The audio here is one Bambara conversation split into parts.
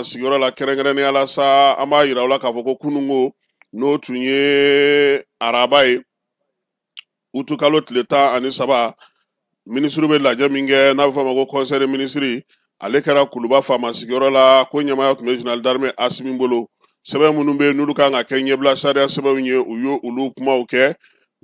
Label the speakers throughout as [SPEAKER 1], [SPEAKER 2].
[SPEAKER 1] Sigiyɔrɔ la kɛrɛnkɛrɛnnenya la sa, an b'a yira aw la k'a fɔ ko kununko, n'o tun ye araba ye, utukalo tile 13, minisiriw bɛ lajɛ min kɛ n'a bɛ fɔ a ma ko conseil des ministres, ale kɛra Kuluba faama sigiyɔrɔ la. Ko ɲɛmaaya tun bɛ général d'armée Asimi bolo. Sɛbɛn minnu bɛ yen n'olu kan ka kɛ ɲɛbila sariya sɛbɛnw ye, u y'o olu kumaw kɛ.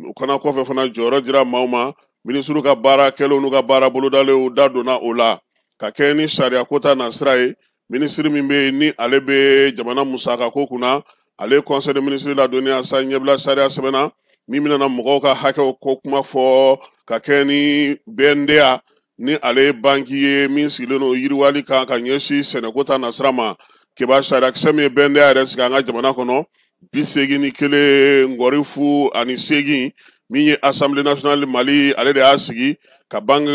[SPEAKER 1] O fana kɔfɛ fana, jɔyɔrɔ dira maaw ma. Minisiriw ka baara kɛlenw n'u ka baara bolodalenw da donna o la ka kɛ ni sariya ko ta nasira ye. Minisiri min bɛ yen ni ale bɛ jamana musaka ko kunna, ale ye conseil des ministres ladɔnniya sa ɲɛbila sariya sɛbɛnna min bɛna mɔgɔw ka hakɛw ko kuma fɔ ka kɛ ni BNDA, ni ale ye banki ye min sigilen don yiriwali kan ka ɲɛsin sɛnɛko ta nasira ma. Keba, sariyakisɛ min ye BNDA yɛrɛ sigi an ka jamana kɔnɔ, 81 008, min ye Assemblée nationale Mali, ale de y'a sigi ka banque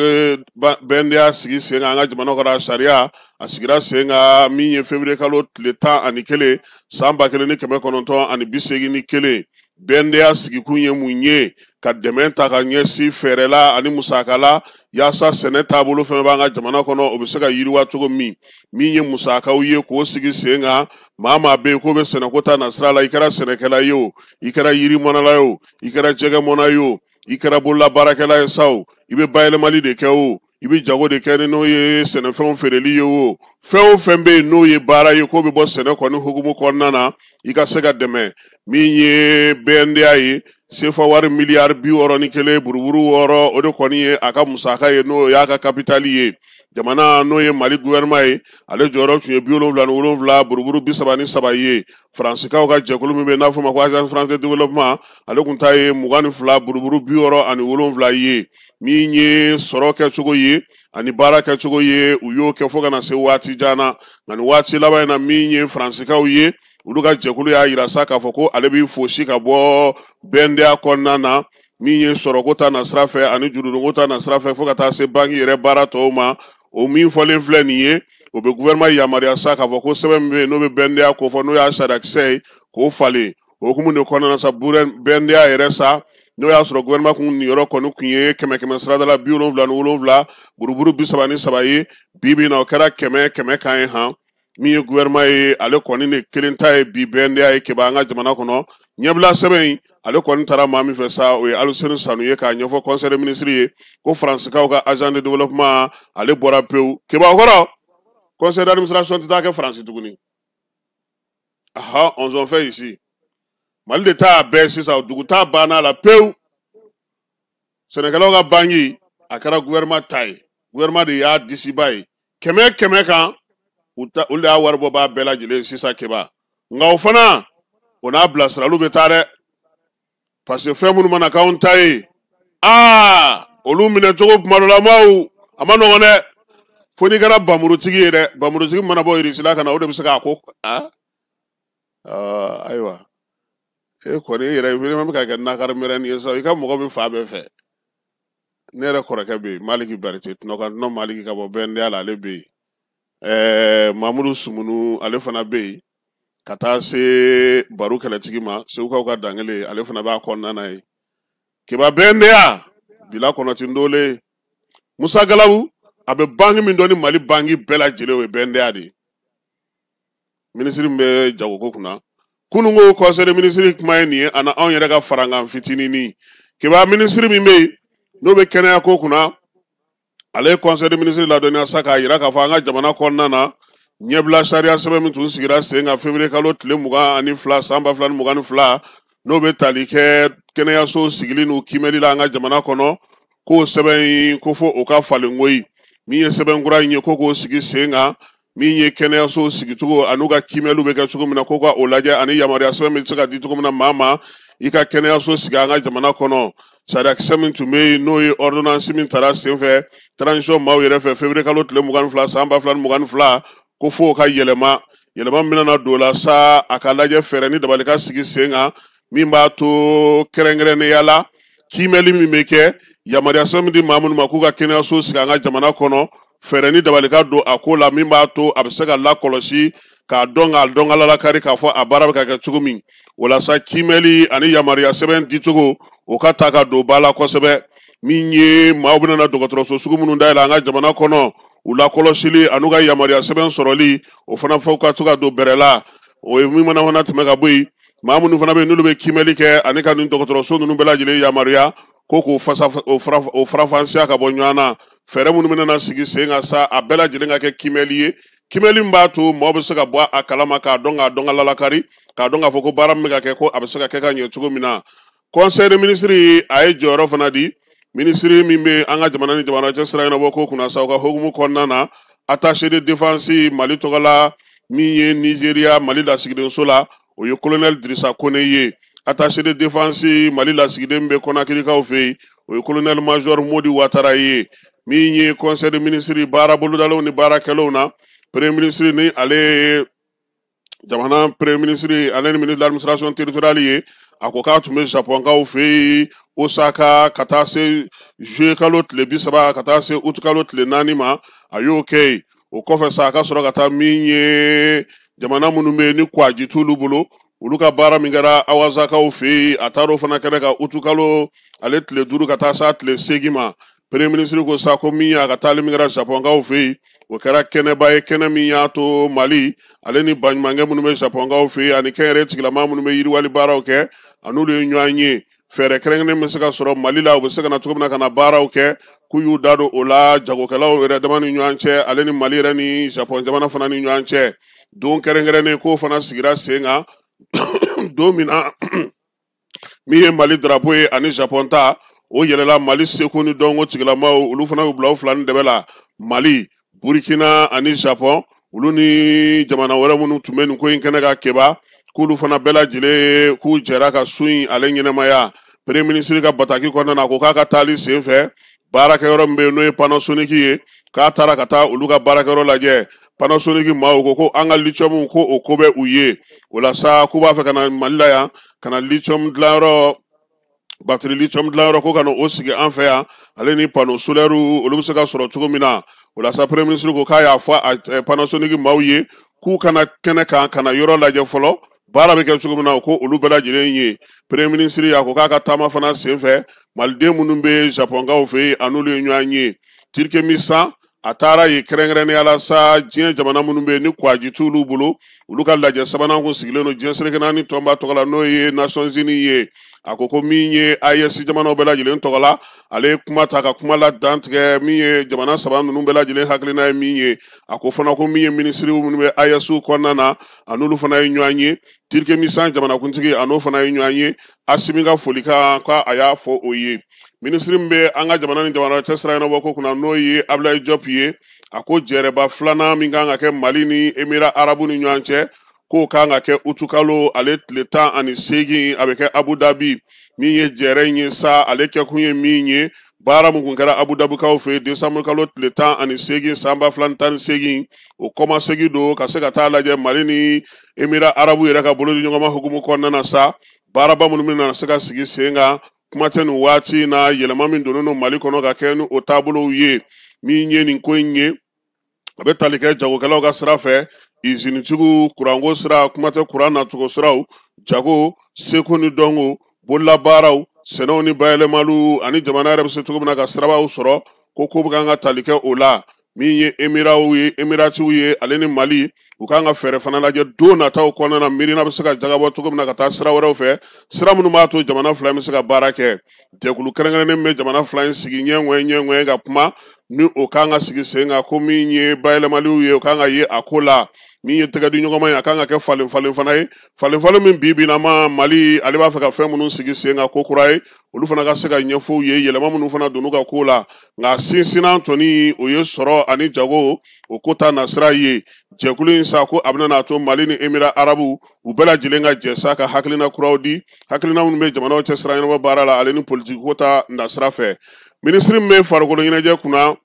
[SPEAKER 1] BNDA sigi sen kan an ka jamana kɔnɔ. Sariya a sigira sen kan min ye février kalo tile 11 san 1981. BNDA sigikun ye mun ye? Ka dɛmɛ ta ka ɲɛsin fɛɛrɛ la ani musaka la, yaasa sɛnɛ taabolo fɛn b'an ka jamana kɔnɔ, o bɛ se ka yiriwa cogo min. Min ye musakaw ye k'o sigi sen kan, maa maa bɛ yen k'o bɛ sɛnɛko ta nasira la, i kɛra sɛnɛkɛla ye o, i kɛra yirimɔnala ye o, i kɛra jɛgɛmɔna ye o, i kɛra bolola baarakɛla ye sa o, i bɛ bayɛlɛmali de kɛ o, i bɛ jago de kɛ ni n'o ye sɛnɛfɛnw feereli ye o, fɛn o fɛn bɛ yen n'o ye baara ye k'o bɛ bɔ sɛnɛ kɔni hukumu kɔnɔna na, i ka se ka dɛmɛ. Min ye BNDA ye, sefa wari miliyari 61 buruburu 6, o de kɔni ye a ka musaka ye, n'o y'a ka kapitali ye. Jamana, n'o ye Mali gouvernement ye, ale jɔyɔrɔ tun ye 77 buruburu 33 ye. Faransikaw ka jɛkulu min bɛ yen n'a fɔ ma ko Agence française de développement, ale tun ta ye 22 buruburu 67 ye. Min ye sɔrɔ kɛcogo ye ani baara kɛcogo ye, u y'o kɛ fo ka na se waati jan na. Nka nin waati laban in na, min ye Faransikaw ye, olu ka jɛkulu y'a yira sa k'a fɔ ko ale b'i fosi ka bɔ BNDA kɔnɔna na, min ye sɔrɔko ta nasira fɛ ani jurudonko ta nasira fɛ, fo ka taa se banki yɛrɛ baara tɔw ma. O min fɔlen filɛ nin ye, o bɛ gouvernement yamaruya sa k'a fɔ ko sɛbɛn min bɛ yen n'o bɛ BNDA kofɔ, n'o y'a sariyakisɛ ye, k'o falen. O hukumu de kɔnɔna na sa, BNDA yɛrɛ sa, n'o y'a sɔrɔ gouvernement kun niyɔrɔ kɔni tun ye kɛmɛ kɛmɛ sarada la 77 buruburu 33 ye, bi bi in na o kɛra 100 100 kan ye. Han, min ye gouvernement ye, ale kɔni de kelen ta ye bi BNDA ye. Keba, an ka jamana kɔnɔ, ɲɛbila sɛbɛn in, ale kɔni taara maa min fɛ sa, o ye Aluseni Sanu ye, k'a ɲɛfɔ conseil des ministres ye ko Faransikaw ka agent de développement, ale bɔra pewu. Keba, o kɔrɔ conseil d'administration tɛ taa kɛ Faransi tuguni. Aha, on s'en fait ici, Mali de ta bɛɛ sisan, dugu ta banna la pewu. Sɛnɛkɛlaw ka banki, a kɛra gouvernement ta ye, gouvernement de y'a disiba ye kɛmɛ kɛmɛ kan, u ta, olu de y'a wari bɔ b'a bɛɛ lajɛlen sisan. Keba, nka o fana, o n'a bilasiraliw bɛ taa dɛ, parce que fɛn minnu mana k'anw ta ye, aa, olu minɛ cogo kuma dɔ la maaw, a ma nɔgɔn dɛ, fo n'i kɛra bamurutigi ye dɛ. Bamurutigi mana bɔ Irisila ka na, o de bɛ se k'a ko aa, ayiwa, e kɔni e yɛrɛ bɛ ka kɛ nakari mɛrɛnin ye sa, i ka mɔgɔ bɛ fa bɛɛ fɛ. Ne yɛrɛ kɔrɔkɛ bɛ yen, Maliki Berete, tɔnɔkan tɔnɔ Maliki ka bɔ BNDA la, ale bɛ yen. Mamudu Sumunu, ale fana bɛ yen, ka taa se baro kɛlɛtigi ma, Segukaw ka dankelen, ale fana b'a kɔnɔna na ye. Keba, BNDA bila kɔnɔti ndole Musa Galabu, a bɛ banki min dɔn ni Mali banki bɛɛ lajɛlen, o ye BNDA de ye. Minisiri min bɛ jagoko kunna, kununko conseil des ministres kuma ye nin ye, ani anw yɛrɛ ka farankan fitininin. Keba, minisiri min bɛ yen n'o bɛ kɛnɛya ko kunna, ale ye conseil des ministres ladɔnniya sa k'a yira k'a fɔ an ka jamana kɔnɔna na, ɲɛbila sariya sɛbɛn min tun sigira sen kan février kalo tile 22 san 2022, n'o bɛ tali kɛ kɛnɛyaso sigili n'u kiimɛli la an ka jamana kɔnɔ, k'o sɛbɛn in ko fo o ka falen koyi. Min ye sɛbɛn kura in ye, ko k'o sigi sen kan, min ye kɛnɛyaso sigicogo an'u ka kiimɛliw bɛ kɛ cogo min na, ko ka o lajɛ, ani yamaruya sɛbɛn bɛ se ka di cogo min na maa ma i ka kɛnɛyaso sigi an ka jamana kɔnɔ. Sariyakisɛ min tun bɛ yen, n'o ye ordonnance min tara senfɛ transition maaw yɛrɛ fɛ février kalo tile 22 san 2022, ko fo o ka yɛlɛma. Yɛlɛma min bɛna don o la sa, a ka lajɛ fɛɛrɛ ni dabali ka sigi sen kan min b'a to kɛrɛnkɛrɛnnenya la, kiimɛli min bɛ kɛ, yamaruya sɛbɛn min di maa minnu ma k'u ka kɛnɛyaso sigi an ka jamana kɔnɔ, fɛɛrɛ ni dabali ka don a ko la min b'a to a bɛ se ka lakɔlɔsi k'a dɔn, k'a dɔn ka lalakari k'a fɔ a baara bɛ ka kɛ cogo min. O la sa, kiimɛli ani yamaruya sɛbɛn dicogo, o ka ta ka don ba la kosɛbɛ. Min ye maaw bɛna na dɔgɔtɔrɔso sugu minnu dayɛlɛ an ka jamana kɔnɔ, U lakɔlɔsili an'u ka yamaruya sɛbɛn sɔrɔli, o fana fɔ ka to ka don bɛrɛ la. O ye min mana fana tɛmɛ ka bɔ yen, maa minnu fana bɛ yen n'olu bɛ kiimɛli kɛ ani ka nin dɔgɔtɔrɔso ninnu bɛɛ lajɛlen yamaruya ko k'o fasa o faranfasiya ka bɔ ɲɔgɔn na. Fɛɛrɛ minnu bɛna sigi sen kan sa, a bɛɛ lajɛlen ka kɛ kiimɛli ye, kiimɛli min b'a to mɔgɔ bɛ se ka bɔ a kalama k'a dɔn, k'a dɔn ka lalakari, k'a dɔn k'a fɔ ko baara min bɛ ka kɛ, ko a bɛ se ka kɛ ka ɲɛ cogo min na. Conseil des ministres a ye jɔyɔrɔ fana di minisiri min bɛ an ka jamana ni jamana cɛ sira ɲɛnabɔ ko kunna sa, u ka hukumu kɔnɔna na, attaché de défense Mali tɔgɔ la min ye Nigéria Mali lasigidenso la, o ye colonel Dirisa Kone ye. Attaché de défense Mali lasigiden bɛ Kɔnakirikaw fɛ yen, o ye colonel major Modi Watara ye. Min ye conseil des ministres baara bolodalenw ni baarakɛlaw na, premier ministre ni ale ye jamana premier ministre ale ni ministre de l'administration territoriale ye, a ko k'a tun bɛ Japonkaw fɛ yen Osaka ka taa se juillet kalo tile 30 ka taa se août kalo tile 4 ma, a y'o kɛ yen. O kɔfɛ sa, a ka sɔrɔ ka taa min ye jamana minnu bɛ yen ni kwaji t'olu bolo, olu ka baara min kɛra Awasakaw fɛ yen, a taar'o fana kɛnɛ kan août kalo ale tile 5 ka taa se tile 8 ma. Premier ministre ko sa ko min y'a ka taali min kɛra Japonkaw fɛ yen, o kɛra kɛnɛba ye, kɛnɛ min y'a to Mali ale ni baɲumankɛ minnu bɛ Japonkaw fɛ yen ani kɛnyɛrɛye tigilamaa minnu bɛ yiriwali baaraw kɛ, a n'olu ye ɲɔgɔn ye. Fɛɛrɛ kɛrɛnkɛrɛnnen bɛ se ka sɔrɔ Mali la, u bɛ se ka na cogo min na ka na baaraw kɛ, k'u y'u da don o la jagokɛlaw yɛrɛ dama ni ɲɔgɔn cɛ, ale ni Mali yɛrɛ ni Japon jamana fana ni ɲɔgɔn cɛ. Don kɛrɛnkɛrɛnnen k'o fana sigira sen kan don min na min ye Mali drapeau ye ani Japon ta, o yɛlɛla Mali seko ni dɔnko tigilamaw, olu fana y'u bila u fila ni dɛbɛ la. Mali, Burkina ani Japon, olu ni jamana wɛrɛ minnu tun bɛ nin ko in kɛnɛ kan Keba, k'olu fana bɛɛ lajɛlen k'u jɛra ka sun in ale ɲɛnamaya. Premier ministre ka bataki kɔnɔna na, a ko k'a ka taali sen fɛ baarakɛyɔrɔ min bɛ yen n'o ye Panasonic ye, k'a taara ka taa olu ka baarakɛyɔrɔ lajɛ. Panasonic maaw ko ko an ka lithium ko o ko bɛ u ye, o la sa k'u b'a fɛ ka na Mali la yan ka na lithium dilanyɔrɔ, batterie lithium dilanyɔrɔ ko ka na o sigi an fɛ yan, ale ni panneau solaire olu bɛ se ka sɔrɔ cogo min na. O la sa premier ministre ko k'a y'a fɔ a Panasonic maaw ye k'u kana kɛnɛ kan ka na yɔrɔ lajɛ fɔlɔ, baara bɛ kɛ cogo min na, ko olu bɛɛ lajɛlen ye. Premier ministre y'a ko k'a ka taama fana senfɛ maliden minnu bɛ Japonkaw fɛ yen, a n'olu ye ɲɔgɔn ye. Turkménistan a taara yen kɛrɛnkɛrɛnnenya la sa, diɲɛ jamana minnu bɛ yen ni kwaji t'olu bolo, olu ka lajɛ sabanan kun sigilen don diɲɛ seleke naani tɔnba tɔgɔ la, n'o ye Nations Unies ye. A ko ko min ye AES jamanaw bɛɛ lajɛlen tɔgɔ la, ale ye kuma ta ka kuma la dantigɛ min ye jamana saba ninnu bɛɛ lajɛlen hakilina ye min ye. A ko fana ko min ye minisiriw minnu bɛ AES kɔnɔna na, a n'olu fana ye ɲɔgɔn ye. Turkménistan jamanakuntigi, a n'o fana ye ɲɔgɔn ye. Asimi ka folikan k'a y'a fɔ o ye. Minisiri min bɛ an ka jamana ni jamana cɛ sira ɲɛnabɔ ko kunna, n'o ye Abdoulaye Diop ye, a ko jɛrɛba filanan min kan ka kɛ Mali ni Émirats arabes ni ɲɔgɔn cɛ, k'o kan ka kɛ utukalo ale tile 18, a bɛ kɛ Abu Dhabi. Min ye jɛrɛ in ye sa, ale kɛkun ye min ye, baara min kun kɛra Abu Dhabikaw fɛ yen décembre kalo tile 18 san 2018, o kɔmasegin don ka se ka taa lajɛ Mali ni Émirats arabes yɛrɛ ka bolodiɲɔgɔnma hukumu kɔnɔna na sa, baaraba minnu bɛna se ka sigi sen kan. Kuma tɛ nin waati in na yɛlɛma min donnen don Mali kɔnɔ ka kɛ ni o taabolow ye. Min ye nin ko in ye, a bɛ tali kɛ jagokɛlaw ka sira fɛ, izinitigiw, kuranko sira, kuma tɛ kuran nacogo siraw, jago, seko ni dɔnko, bololabaaraw, sɛnɛw ni bayɛlɛmaliw, ani jamana yɛrɛ bɛ se cogo min na ka sirabaw sɔrɔ, ko ko bɛ kan ka tali kɛ o la. Min ye Émirats ye, Émiratiw ye, ale ni Mali, u kan ka fɛɛrɛ fana lajɛ don nataw kɔnɔna na, miirina bɛ se ka jagabɔ cogo min na ka taa sira wɛrɛw fɛ, sira minnu b'a to jamana fila in bɛ se ka baara kɛ. Jɛkulu kɛrɛnkɛrɛnnen bɛ jamana fila in sigi ɲɛŋɔɛ ɲɛŋɔɛ ka kuma ni o kan ka sigi sen kan, ko min ye bayɛlɛmaliw ye, o kan ka ye a ko la. Min ye tɛgɛdiɲɔgɔnma ye, a kan ka kɛ falen falen fana ye, falen falen min bi bi in na ma Mali ale b'a fɛ ka fɛn minnu sigi sen kan ko kura ye, olu fana ka se ka ɲɛfɔ u ye, yɛlɛma minnu fana donn'u ka ko la. Nka sinsinnan tɔni o ye sɔrɔ ani jago o ko ta nasira ye. Jɛkulu in sa ko a bɛna n'a to Mali ni Émirats arabes u bɛɛ lajɛlen ka jɛ sa ka hakilina kuraw di, hakilina minnu bɛ jamanaw cɛ sira ɲɛnabɔ baara la, ale ni politiki ko ta nasira fɛ. Minisiri min bɛ farikolo ɲɛnajɛ kunna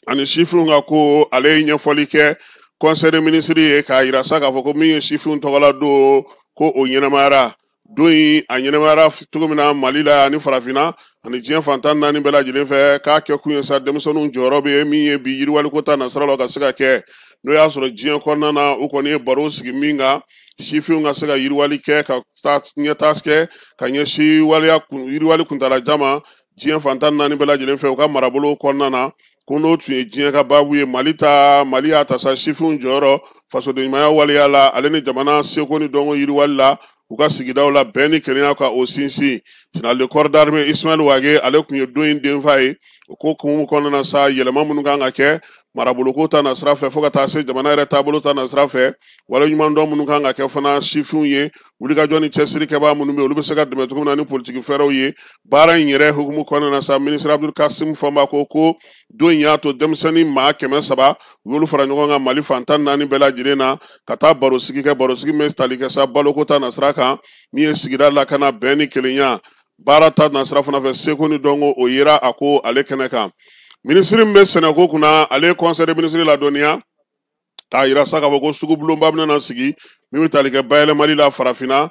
[SPEAKER 1] ani sifinw ka ko, ale ye ɲɛfɔli kɛ conseil des ministres ye k'a yira sa k'a fɔ ko min ye sifinw tɔgɔla don, ko o ɲɛnamayara. Don in a ɲɛnamayara cogo min na Mali la ani farafinna ani diɲɛ fantan naani bɛɛ lajɛlen fɛ, k'a kɛ kun ye sa denmisɛnninw jɔyɔrɔ bɛ min ye bi yiriwaliko ta nasira la ka se ka kɛ. N'o y'a sɔrɔ diɲɛ kɔnɔna na u kɔni ye baro sigi min kan, sifinw ka se ka yiriwali kɛ ka taa ɲɛtaa kɛ ka ɲɛsin waleya yiriwali kuntaalajan ma diɲɛ fantan naani bɛɛ lajɛlen fɛ u ka marabolo kɔnɔna na, Ko n'o tun ye diɲɛ ka baabu ye, Mali ta, Mali y'a ta sa sifinw jɔyɔrɔ fasodenɲumanya waleya la, ale ni jamana seko ni dɔnko yiriwali la u ka sigidaw la, bɛn ni kelenya ka o sinsin. Général de corps d'armée Ismaël Wagué, ale tun ye don in denfa ye. O ko kun kɔnɔna na sa, yɛlɛma minnu kan ka kɛ maraboloko ta na sira fɛ, fo ka taa se jamana yɛrɛ taabolo ta na sira fɛ, waleɲumandɔn minnu kan ka kɛ fana sifinw ye, wulikajɔ ni cɛsiri kɛbaa minnu bɛ yen, olu bɛ se ka dɛmɛ cogo min na ni politiki fɛɛrɛw ye. Baara in yɛrɛ hukumu kɔnɔna na sa, minisiri Abdul Kasim Fɔnba ko don in y'a to denmisɛnnin maa 300, u y'olu fara ɲɔgɔn kan Mali fan 14 bɛɛ lajɛlen na, ka taa barosigi kɛ. Barosigi min bɛ tali kɛ sa baloko ta na sira kan, min ye sigida lakana, bɛn ni kelenya, baara ta na sira fana fɛ, seko ni dɔnko, o yera a ko ale kɛnɛ kan. Minisiri min bɛ sɛnɛko kunna, ale ye conseil des ministres ladɔnniya k'a yira sa k'a fɔ ko sugubulonba bɛna na sigi min bɛ tali kɛ bayɛlɛmali la farafinna.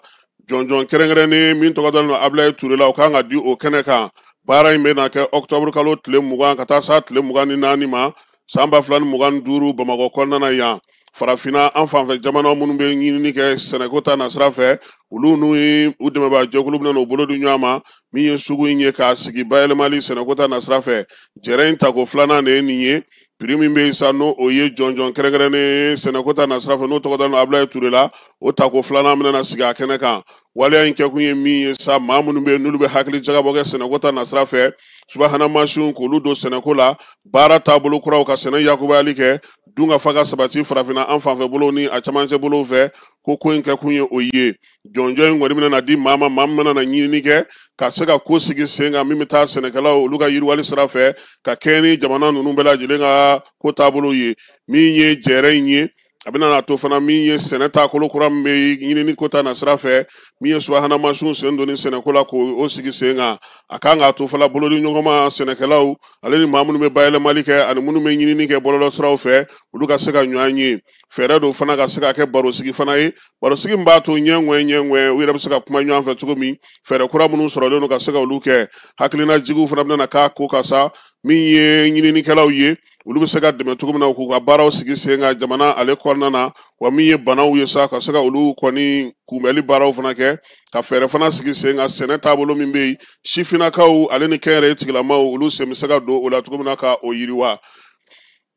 [SPEAKER 1] Jɔnjɔn kɛrɛnkɛrɛnnen min tɔgɔ dalen don Abulaye Ture la, o kan ka di o kɛnɛ kan. Baara in bɛna kɛ octobre kalo tile 20 ka taa s'a tile 24 ma san 2025 Bamakɔ kɔnɔna na yan. Farafinna an fanfɛ jamana minnu bɛ ɲinini kɛ sɛnɛko ta nasira fɛ, olu n'u u dɛmɛbaa jɛkulu bɛna n'u bolo di ɲɔgɔn ma min ye sugu in ye k'a sigi bayɛlɛmali sɛnɛko ta nasira fɛ. Jɛrɛ in tako filanan de ye nin ye. Prix min bɛ yen sa, n'o o ye jɔnjɔn kɛrɛnkɛrɛnnen sɛnɛko ta nasira fɛ, n'o tɔgɔ dalen don Abulaye Ture la, o tako filanan bɛna na sigi a kɛnɛ kan. Waleya in kɛkun ye min ye sa, maa minnu bɛ yen n'olu bɛ hakili jagabɔ kɛ sɛnɛko ta nasira fɛ, subahana mansinw k'olu don sɛnɛko la, baara taabolo kuraw ka sɛnɛ yakubayali kɛ, dun ka fa ka sabati farafinna an fanfɛ bolow ni a camancɛ bolow fɛ, ko in kɛkun ye o ye. Jɔnjɔn in kɔni bɛna na di maa ma, maa min bɛna na ɲinini kɛ ka se ka ko sigi sen kan min bɛ taa sɛnɛkɛlaw olu ka yiriwali sira fɛ, ka kɛɲɛ ni jamana ninnu bɛɛ lajɛlen ka ko taabolo ye. Min ye jɛrɛ in ye, a bɛna na to fana min ye sɛnɛ taakolo kura min bɛ ɲinini ko ta na sira fɛ, min ye subahana mansinw sen donni sɛnɛko la k'o sigi sen kan. A kan k'a to fana bolodi ɲɔgɔnma sɛnɛkɛlaw ale ni maa minnu bɛ bayɛlɛmali kɛ ani minnu bɛ ɲinini kɛ bɔlɔlɔsiraw fɛ, olu ka se ka ɲɔgɔn ye. Fɛɛrɛ dɔw fana ka se ka kɛ barosigi fana ye, barosigi min b'a to ɲɛŋɛ ɲɛŋɛ u yɛrɛ bɛ se ka kuma ɲɔgɔn fɛ cogo min, fɛɛrɛ kura minnu sɔrɔlen don ka se ka olu kɛ. Hakilinajigiw fana bɛna k'a ko kan sa, min ye ɲininikɛlaw ye, olu bɛ se ka dɛmɛ cogo min na k'u ka baaraw sigi sen kan jamana ale kɔnɔna na, wa min ye banaw ye sa, ka se ka olu kɔni kunbɛli baaraw fana kɛ, ka fɛɛrɛ fana sigi sen kan sɛnɛ taabolo min bɛ yen, sifinnakaw ale ni kɛnyɛrɛye tigilamaw, olu sen bɛ se ka don o la cogo min na ka o yiriwa.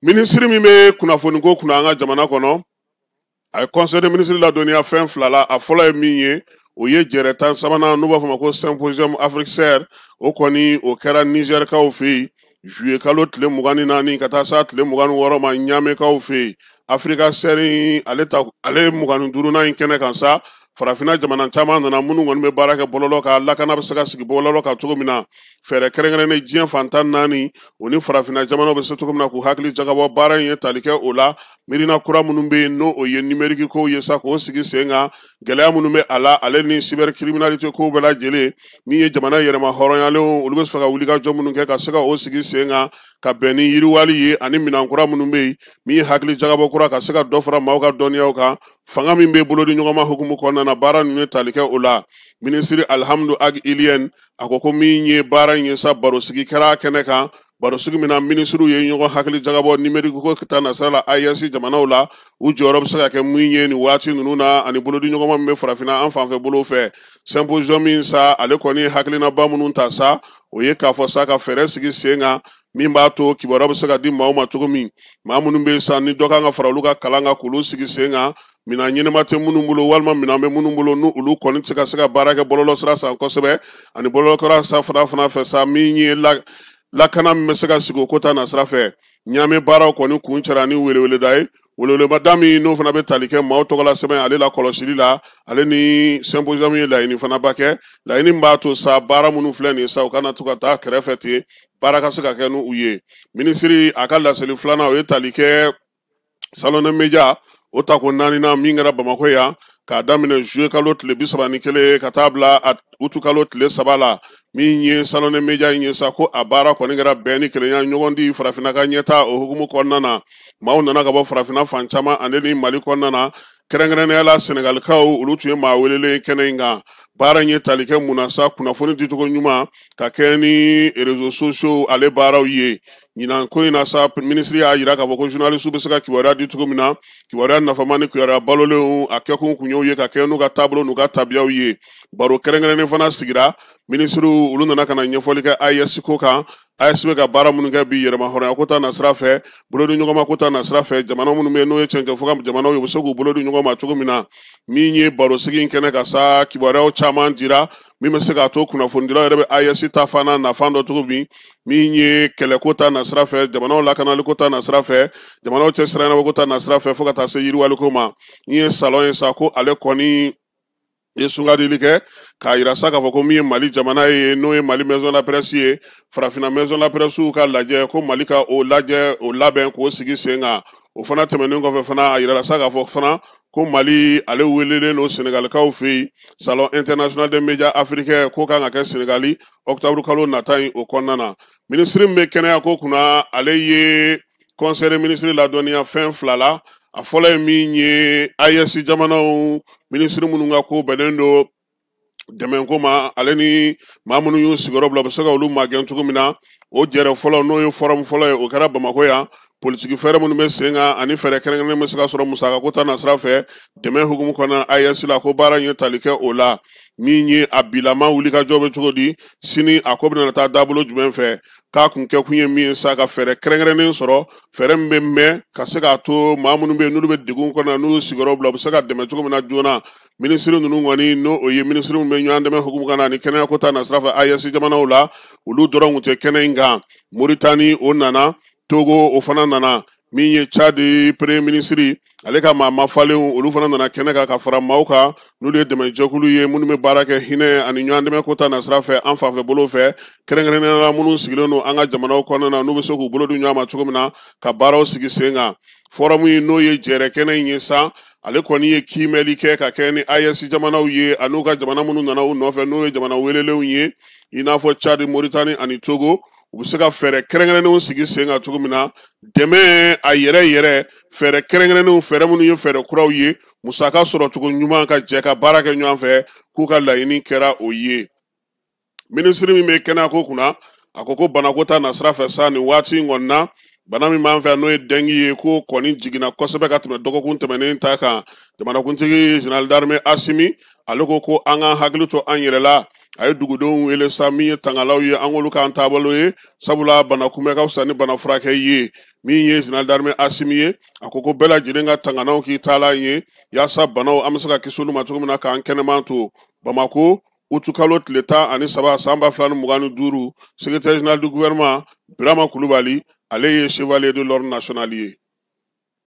[SPEAKER 1] Minisiri min bɛ kunnafoniko kunna an ka jamana kɔnɔ, a ye conseil des ministres ladɔnniya fɛn fila la. A fɔlɔ ye min ye, o ye jɛrɛ 13nan, n'u b'a fɔ ma ko symposium Africaire, o kɔni o kɛra Nizɛrikaw fɛ yen juillet kalo tile 24 ka taa s'a tile 26 ma Ɲamekaw fɛ yen. Africaire ale ta ale 25nan in kɛnɛ kan sa, farafinna jamana caman nana minnu kɔni bɛ baara kɛ bɔlɔlɔ kan, lakana bɛ se ka sigi bɔlɔlɔ kan cogo min na, fɛɛrɛ kɛrɛnkɛrɛnnen diɲɛ fan 14 o ni farafinna jamanaw bɛ se cogo min na k'u hakili jagabɔ baara in ye tali kɛ o la. Miirina kura minnu bɛ yen, n'o o ye numérique kow ye sa, k'o sigi sen kan, gɛlɛya minnu bɛ a la, ale ni cybercriminalité kow bɛɛ lajɛlen, min ye jamana yɛrɛma hɔrɔnyalenw, olu bɛ fɛ ka wulikajɔ minnu kɛ ka se ka o sigi sen kan ka bɛn ni yiriwali ye, ani minɛn kura minnu bɛ yen, min ye hakili jagabɔ kura ka se ka dɔ fara maaw ka dɔnniyaw kan, fanga min bɛ bolo di ɲɔgɔn ma hukumu kɔnɔna na, baara ninnu ye tali kɛ o la. Minisiri Alhamdu Ag Iliyɛn a ko ko min ye baara in ye sa, barosigi kɛra kɛnɛ kan, barosigi min na minisiriw ye ɲɔgɔn hakili jagabɔ numérique ko ta nasira la AES jamanaw la, u jɔyɔrɔ bɛ se ka kɛ mun ye nin waati ninnu na, ani bolodi ɲɔgɔnma min bɛ farafinna an fanfɛ bolo fɛ. Symposium min sa, ale kɔni ye hakilinaba minnu ta sa, o ye k'a fɔ sa ka fɛɛrɛ sigi sen kan min b'a to kibaruya bɛ se ka di maaw ma cogo min, maa minnu bɛ yen sa ni dɔ kan ka fara olu ka kalan kan k'olu sigi sen kan, minɛn ɲɛnama tɛ minnu bolo walima minɛn bɛ minnu bolo n'u olu kɔni tɛ se ka se ka baara kɛ bɔlɔlɔ sira san kosɛbɛ, ani bɔlɔlɔ sira fana fɛ sa, min ye lakana min bɛ se ka sigi o ko ta nasira fɛ. Ɲaamɛ baaraw kɔni kun cɛra ni weleweleda ye, weleweleda min n'o fana bɛ tali kɛ maaw tɔgɔla sɛbɛn ale la kɔlɔsili la, ale ni symposium ye laɲini fana ba kɛ, laɲini min b'a to sa baara minnu filɛ nin ye sa, u kana to ka taa kɛrɛfɛ ten, baara ka se ka kɛ n'u ye. Minisiri a ka laseli filanan, o ye tali kɛ salon des médias o tako naaninan min kɛra Bamakɔ yan k'a daminɛ juillet kalo tile 31 ka taa bila août kalo tile 3 la, min ye salon des médias in ye sa, ko a baara kɔni kɛra bɛn ni kelenya ɲɔgɔn di farafinna ka ɲɛta o hukumu kɔnɔna na. Maaw nana ka bɔ farafinna fan caman ale ni Mali kɔnɔna na, kɛrɛnkɛrɛnnenya la Sɛnɛgalikaw, olu tun ye maa welelen kɛnɛ in kan. Baara in ye tali kɛ mun na sa, kunnafoni dicogo ɲuman ka kɛ ni réseaux sociaux ale baaraw ye. Ɲinan ko in na sa, minisiri y'a jira k'a fɔ ko journaliste bɛ se ka kibaruya di cogo min na, kibaruya nafama ni kibaruya balolenw, a kɛkun kun y'o ye ka kɛ n'u ka taabolo n'u ka tabiyaw ye. Baro kɛrɛnkɛrɛnnen fana sigira, minisiriw olu nana ka na ɲɛfɔli kɛ AES ko kan. AES bɛ ka baara minnu kɛ bi yɛrɛmahɔrɔnya ko ta nasira fɛ, bolodi ɲɔgɔnma ko ta nasira fɛ, jamana minnu bɛ yen n'o ye cɛncɛn fɔ ka jamanaw ye, u bɛ se k'u bolo di ɲɔgɔn ma cogo min na. Min ye barosigi in kɛnɛ kan sa, kibaruyaw caman dira min bɛ se k'a to kunnafonidilaw yɛrɛ bɛ AES ta fan n'a nafa dɔn cogo min. Min ye kɛlɛko ta nasira fɛ, jamanaw lakanaliko ta nasira fɛ, jamanaw cɛ siranɲɛnabɔ ta nasira fɛ, fo ka taa se yiriwaliko ma. Min ye salon ye sa, ko ale kɔni ye sungadili kɛ k'a yira sa k'a fɔ ko min ye Mali jamana ye, n'o ye Mali maison de la presse ye, farafinna maison de la presse ka lajɛ, ko Mali ka o lajɛ o labɛn k'o sigi sen kan. O fana tɛmɛnen kɔfɛ fana, a yirala sa k'a fɔ fana ko Mali ale welelen don Senegalikaw fɛ yen, salon international des médias africains ko kan ka kɛ Senegali octobre kalo nata in o kɔnɔna na. Minisiri min bɛ kɛnɛya ko kunna, ale ye conseil des ministres ladɔnniya fɛn fila la. A fɔlɔ ye min ye, AES jamanaw minisiri minnu ka ko bɛnnen don dɛmɛko ma, ale ni maa minnu y'u sigiyɔrɔ bila, u bɛ se ka olu magɛn cogo min na, o jɛrɛ fɔlɔ n'o ye forum fɔlɔ ye, o kɛra Bamakɔ yan. Politiki fɛɛrɛ minnu bɛ sen kan ani fɛɛrɛ kɛrɛnkɛrɛnnen bɛ se ka sɔrɔ musakako ta nasira fɛ dɛmɛ hukumu kɔnɔ AES la, ko baara in ye tali kɛ o la. Min ye a bilama wulikajɔ bɛ cogo di sini, a ko bɛna taa dabolo jumɛn fɛ, k'a kun kɛ kun ye min ye sa, ka fɛɛrɛ kɛrɛnkɛrɛnnen sɔrɔ, fɛɛrɛ min bɛ mɛn ka se k'a to maa minnu bɛ yen n'olu bɛ degun kɔnɔ, n'u sigiyɔrɔ bila, u bɛ se ka dɛmɛ cogo min na joona. Minisiri ninnu kɔni, n'o o ye minisiri min bɛ ɲɔgɔn dɛmɛ hukumu kɔnɔ ani kɛnɛyako ta nasira fɛ AES jamanaw la, olu dɔrɔn tun tɛ kɛnɛ in kan. Moritani o nana, Togo o fana nana, min ye Tchad premier ministre ale ka maa mafalenw, olu fana nana kɛnɛ kan ka fara maaw kan n'olu ye dɛmɛjɛkulu ye minnu bɛ baara kɛ hinɛ ani ɲɔgɔn dɛmɛ ko ta nasira fɛ an fanfɛ bolo fɛ, kɛrɛnkɛrɛnnenya la minnu sigilen don an ka jamanaw kɔnɔna na, n'u bɛ se k'u bolo di ɲɔgɔn ma cogo min na ka baaraw sigi sen kan. Forum in, n'o ye jɛrɛ kɛnɛ in ye sa, ale kɔni ye kiimɛli kɛ ka kɛ ni AES jamanaw ye an'u ka jamana minnu nana u nɔfɛ, n'o ye jamana welelenw ye i n'a fɔ Tchad, Moritani ani Togo, u bɛ se ka fɛɛrɛ kɛrɛnkɛrɛnnenw sigi sen kan cogo min na, dɛmɛ a yɛrɛ yɛrɛ, fɛɛrɛ kɛrɛnkɛrɛnnenw, fɛɛrɛ minnu ye fɛɛrɛ kuraw ye, musaka sɔrɔcogo ɲuman, ka jɛ ka baara kɛ ɲɔgɔn fɛ, k'u ka laɲini kɛra o ye. Minisiri min bɛ kɛnɛyako kunna, a ko ko banako ta nasira fɛ sa, nin waati in kɔni na, bana min b'an fɛ n'o ye dengue ye, ko kɔni jiginna kosɛbɛ ka tɛmɛ dɔgɔkun tɛmɛnen ta kan. Jamanakuntigi général d'armée Asimi, ale ko ko an k'an hakili to an yɛrɛ la. A ye dugudenw wele sa, min ye tangalaw ye, an k'olu k'an taabolo ye, sabula bana kunbɛ ka fisa ni bana furakɛ ye. Min ye général d'armée Asimi ye, a ko ko bɛɛ lajɛlen ka tanganaw k'i taalan ye, yaasa banaw an bɛ se ka kisi olu ma cogo min na, k'an kɛnɛman to. Bamako, utukalo tile 13 san 2025, secrétaire général du gouvernement Birama Kulubali, ale ye chevalier de l'ordre national ye.